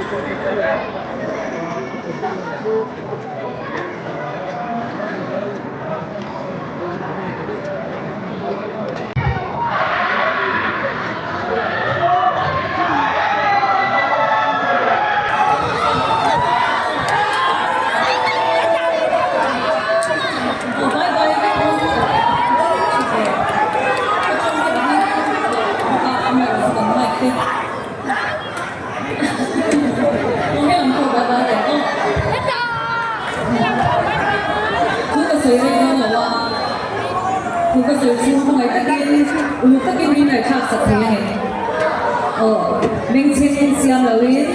Thu ka sawi rei dawn lo a, thu ka sawi chhung hmangaih takin uluk takin min ngaihthlak sak thei a ni. Aw, mengchheng siam loin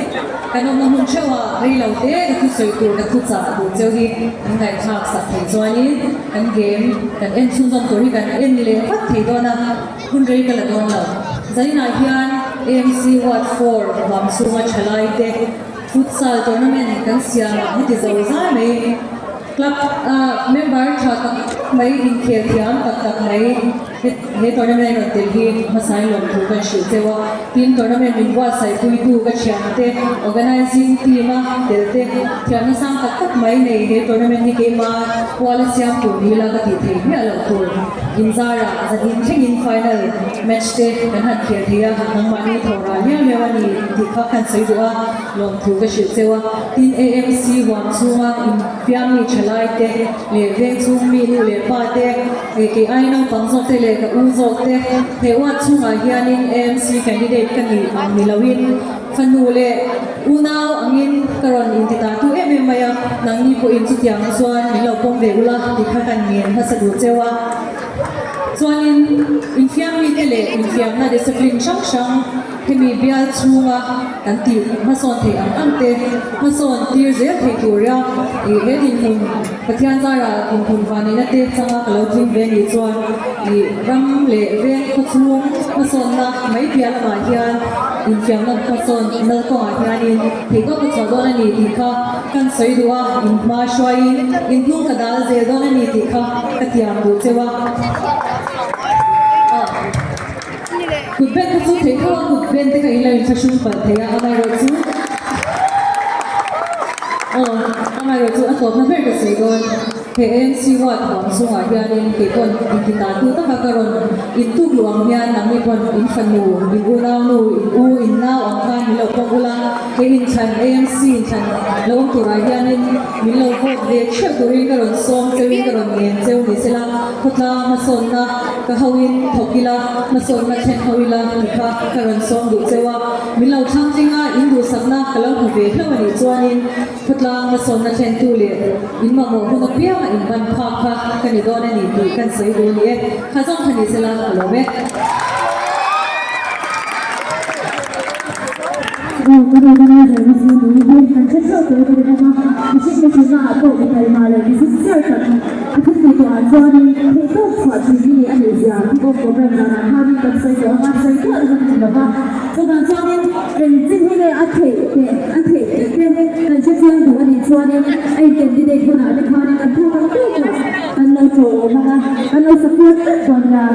kan awmna hmun theuh ah rei lo te ka thu sawi tur ka thu chah tur cheu hi min ngaihthlak sak thei chuanin kan game kan en chhunzawm tur hi kan en leh vat thei dawn a, hun rei ka la dawn lo. Zainah hian AMC Ward 4 huam chhunga thalai te Futsal tournament kan siam ah heti zo zai mai club ah member tha tak tak mai inkhel thiam tak tak mai he tournament a rawn tel hi hmasain lawmthu kan hrilh cheu a. Tin tournament min buatsaih puitu ka thiamte organizing team a tel te thiamna sang tak tak mai nei he tournament hi keima kuala siam tur ni la ka tih theih miah loh tur inzarah zanin thlengin final match te kan han khel thei a, nangmahni tho ral liau liau a ni tih kha khan sawi duh a, lawmthu ka hrilh cheu a. Tin, AMC huam chhunga infiam mi thalai te leh veng chhung mi nu leh pa te, kei ai naupang zawk te leh ka u zawk te he ward chhungah hianin AMC candidate ka nih ang ni loin fanu leh unau angin ka rawn inti ta tu em em mai a, nangni pawhin chutiang chuan min lo pawm ve ula tih kha kan ngen hmasa duh cheu a. Chuanin infiam mite leh infiamna discipline hrang hrang hemi bial chhunga kan tih hmasawn theih ang ang te hmasawn tir zel theih tura ih he dinhmun Pathian zara dinhmun vanneihna te changa ka lo tling ve anih chuan ih ram leh veng khawchhung hmasawnna mai piah lamah hian infiamna hmasawn nal kawngah hianin theihtawp ka chhuah dawn a ni tih kha kan sawi duh a, in hma hruaiin in hnung ka dal zel dawn a ni tih kha ka tiam duh cheu a. Kut ben kha chu theih tho a, kut ben te kha in lo inthlahrung palh thei a, amaherawhchu aw amaherawhchu a tawpna ber ka sawi dawn. He AMC ward huam chungah hianin kei pawn intitatu taka ka rawn intuk luh ang hian nangni pawn in fanu, in unaunu, in u, in nau ang khan min lo pawk ula, he inthlan AMC inthlan lo awm turah hianin min lo vote ve theuh turin ka rawn sawm cheuin ka rawn ngen cheu ni sela, khawtlang hmasawnna ka hoin thawk ila, hmasawnna thlen ho ila tih kha ka rawn sawm duh cheu a, min lo thlang tling a, in duhsakna ka lo hmu ve hlauh a nih chuanin. Khawtlang hmasawnna thlentu leh in mamawh hun apianga in ban phak kha ka ni dawn a ni tih kan sawi duh a ni e. Kha zawng kha ni sela ka lawm e. Aw kan organizer na si ni hi kan hre theuh tur ka rinawm a, mihring mihrinna ah pawh mi taima leh mi sincere tak a thil tih tawh ah chuanin theihtawp chhuah thin hi a nih zia kick off program danah khanin kan sawi tawh ang a, sawi tawh reng a ni lova, chuvang chuanin engchin hi nge a theih teh a theih tih te kan hre chiang duh a nih chuanin a in candidate hunah te khanin kan thak ang tawkah kan lo chawiawm ang a, kan lo support vek dawn nia.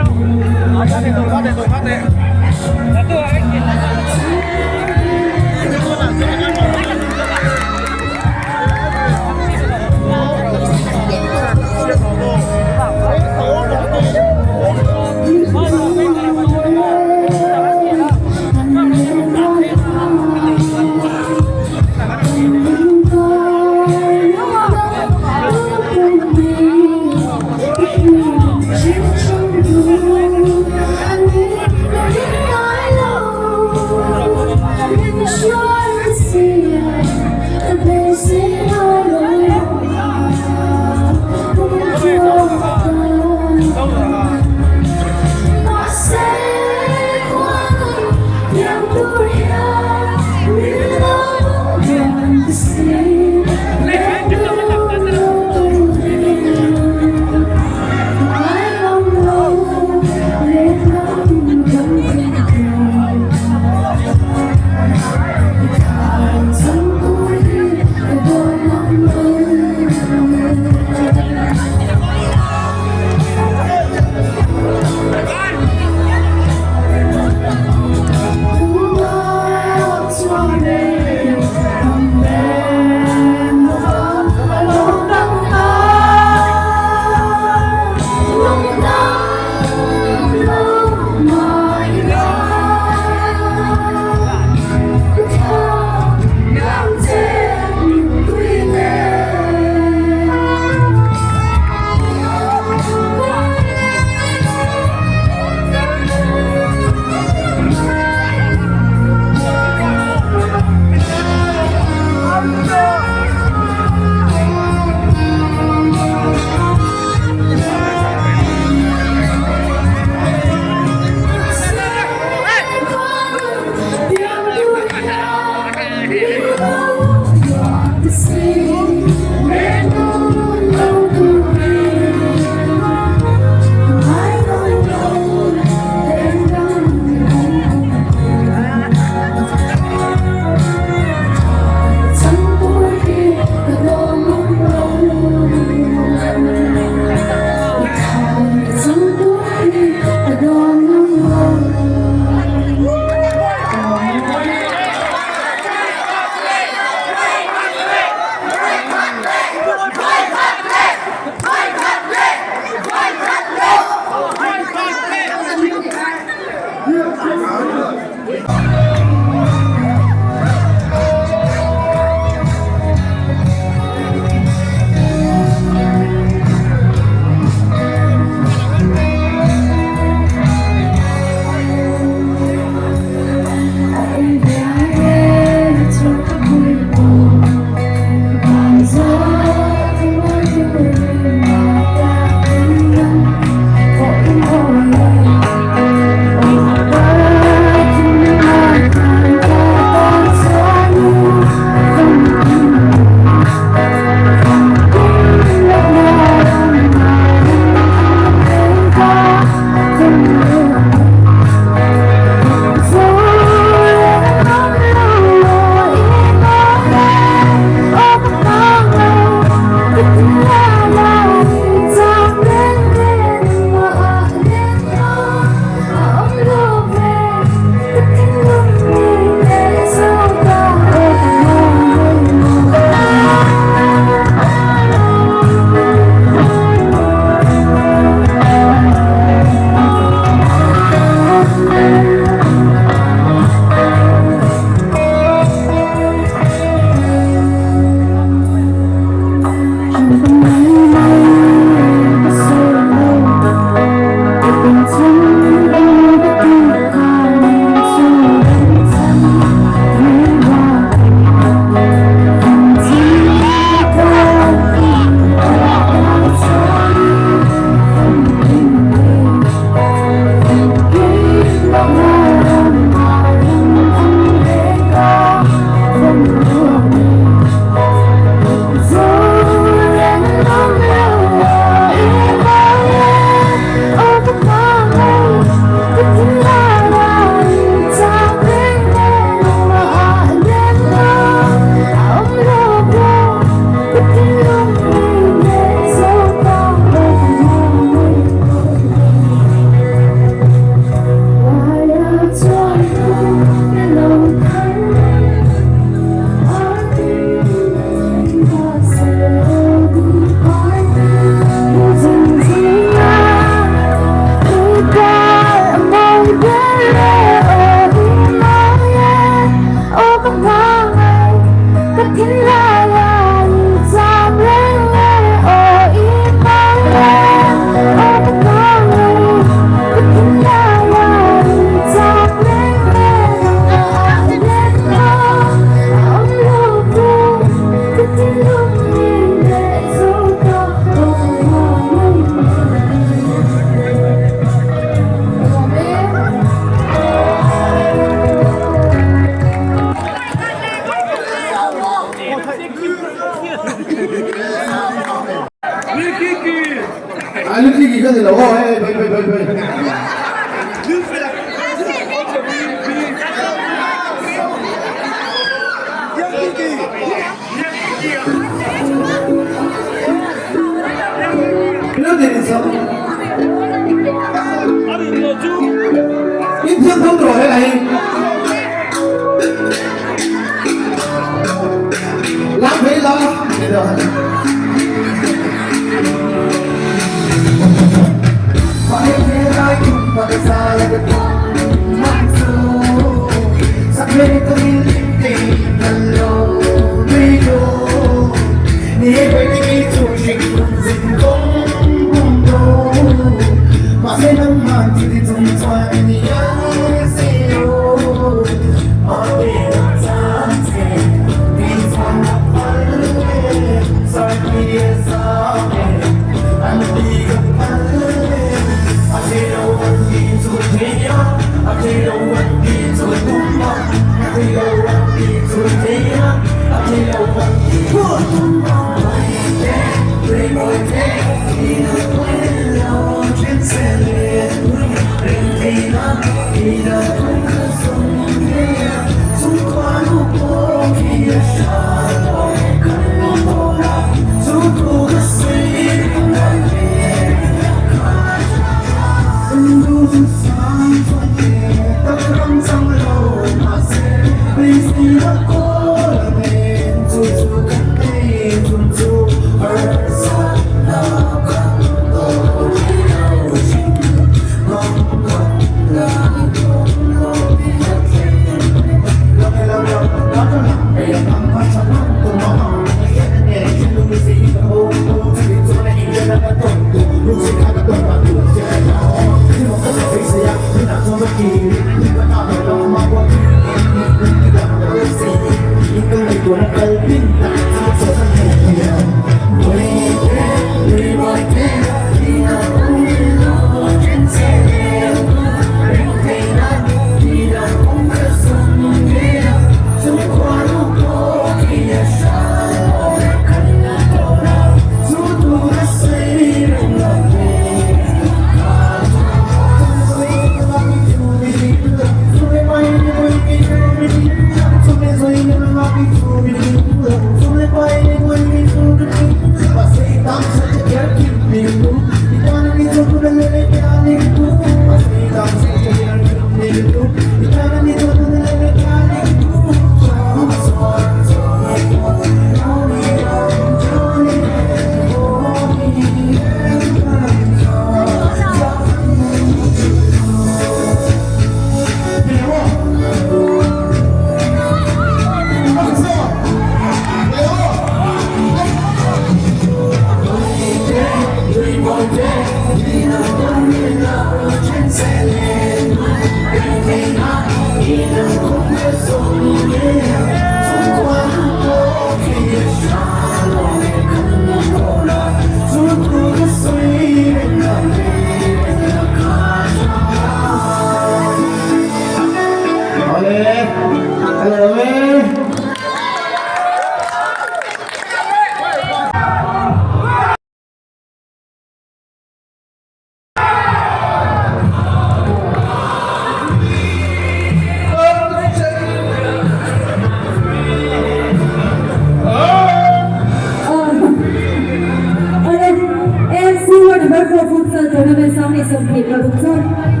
Tournament 2026 chuan.